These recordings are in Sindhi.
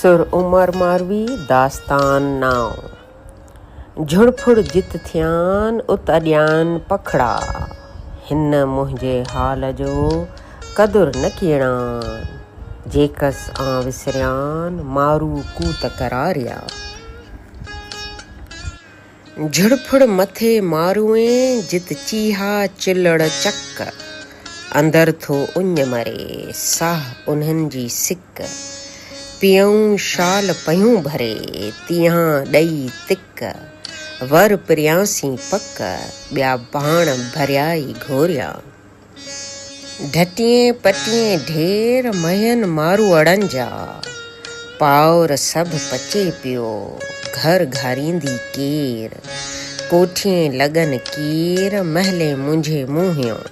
سر عمر ماروي، داستان نائون. جھڙ ڦڙ جت ٿيان، ات اڏيان پکڙا. ھن منھنجي حال جو، قدر نه ڪيڻان. جيڪس آن وسريان، مارو ڪوت قراريا. جھڙ ڦڙ مٿي ماروئين، جت چيها چلڙ چڪ. اندر ٿو اڃ مري، ساھ انھن جي سڪ. پيئون شال پيون ڀري، تيهان ڏئي تڪ. ور پريان سين پڪ، ٻيا ڀاڻ ڀريائي گهوريا. ڍٽين پٽين ڍير، مهين ماروئڙن جا. پائور سڀ پچي پيو، گهر گهاريندي ڪير. ڪوٺين لڳن ڪير، محلين منجهي مونهيون.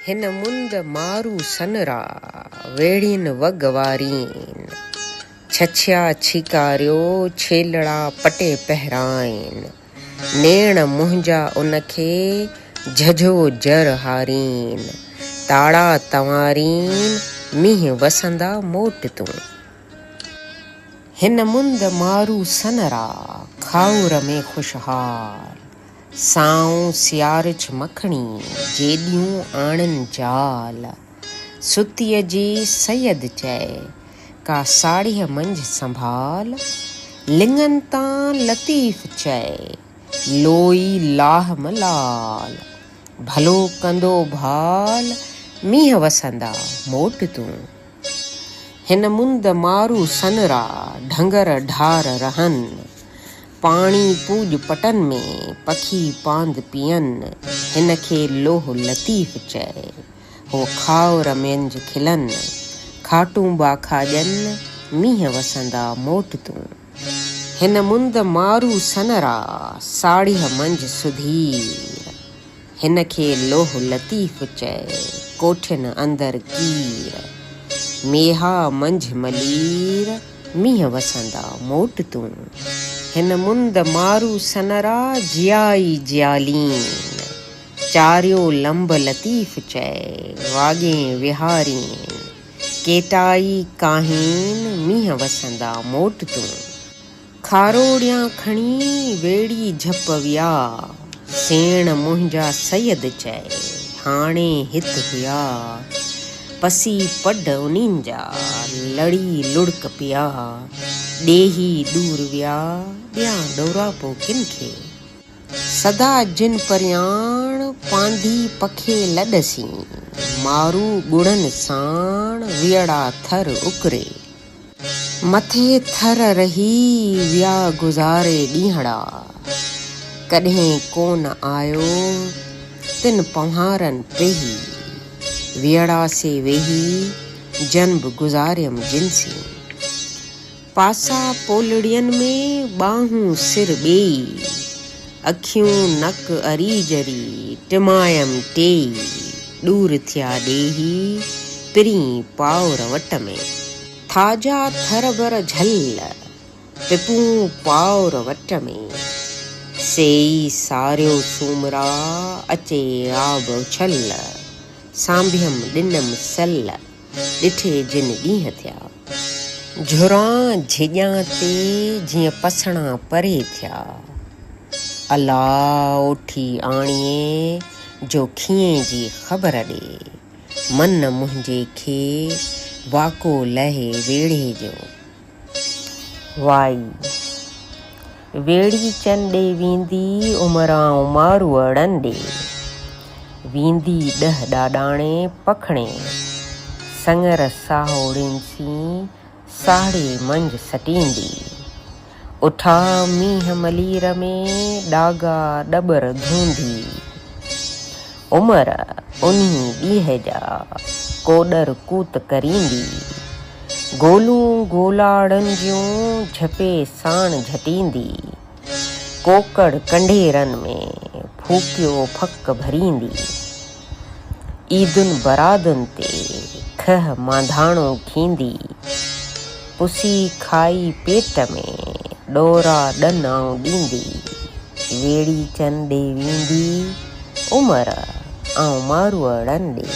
هن مند مارو سنرا، ويڙهين وڳ وارين. ڇڇيا ڇيڪاريو، ڇيلڙا پٽي پهرائين. نيڻ منهنجا ان کي، جهجهو جر هارين. تاڙا تنوارين، مينهن وسندا موٽ تون. هن مند مارو سنرا، کائور ۾ خوشحال. سائون سيارڇ مکڻي، جيڏيون آڻن جال. ستيء جي سيد چئي، ڪا ساڙهيء منجهه سنڀال. لڱن تان لطيف چئي، لوئي لاهه م لال. ڀلو ڪندو ڀال، مينهن وسندا موٽ تون. هن مند مارو سنرا، ڍنگر ڍار رهن. پاڻي پوڄ پٽن ۾، پکي پاند پيئن. هن کي لوهه لطيف چئي، هو کائور منجهه کلن. کاٽون باکا ڄن، مينهن وسندا موٽ تون. هن مند مارو سنرا، ساڙهيء منجهه سڌير. هن کي لوهه لطيف چئي، ڪوٺين اندر ڪير. ميها منجهه ملير، مينهن وسندا موٽ تون. هن مند مارو سنرا، جيائي جيالين. چاريو لنب لطيف چئي، واڳين وهارين. ڪيٽائي ڪاهين، مينهن وسندا موٽ تون. کاروڙيان کڻي ويڙهي جهپ ويا، سيڻ منهنجا سيد چئي، هاڻي هت هيا. پسي پڍ انهين جا، لڙي لڙڪ پيا. ڏيهي ڏور ويا، ڏيان ڏوراپو ڪن کي. سدا جن پرياڻ، پانڌي پکي لڏ سين. مارو ڳڙن ساڻ، ويئڙا ٿر اڪري. مٿي ٿر رهي، ويا گذاري ڏينهڙا. ڪڏهن ڪونه آيو، تن پنهوارن پيهي. ويئڙا سي ويهي، جنب گذاريم جن سين. پاسا پولڙين ۾، ٻانهون سر ٻيئي. اکيون نڪ اري جري، ٽمايم ٽيئي. ڏور ٿيا ڏيهي، پرين پائور وٽ ۾. ٿاجا ٿر بر جهل، پپون پائور وٽ ۾. سيئي ساريو سومرا، اچي آب اڇل. سانڀيم ڏنم سل. ڏٺي جن ڏينهن ٿيا. جهران جهڄان تي جيئن پسڻا پري ٿيا. الا اوٺي آڻيين جو کيئين جي خبر ڏي. من منهنجي کي واڪو لهي ويڙهي جو. وائي ويڙهيچن ڏي ويندي عمران ماروئڙن ڏي. ويندي ڏهه ڏاڏاڻي پکڻي سڱر ساهوڙين سين ساڙهي منجهه سٽيندي. اٺا مينهن ملير ۾ ڏاگا ڏٻر ڌونڌي. عمر انهي ڏينهن جا ڪوڏر ڪوت ڪريندي. گولون گولاڙن جون جهپي ساڻ جهٽيندي. ڪوڪڙ ڪنڍيرن ۾ ڦوڪيو ڦڪ ڀريندي. عيدن برادن تي کهه مانڌاڻو کيندي. پسي کائي پيٽ ۾ ڏورا ڏن آئون ڏيندي. ويڙهيچن ڏي ويندي عمر آئون ماروئڙن ڏي.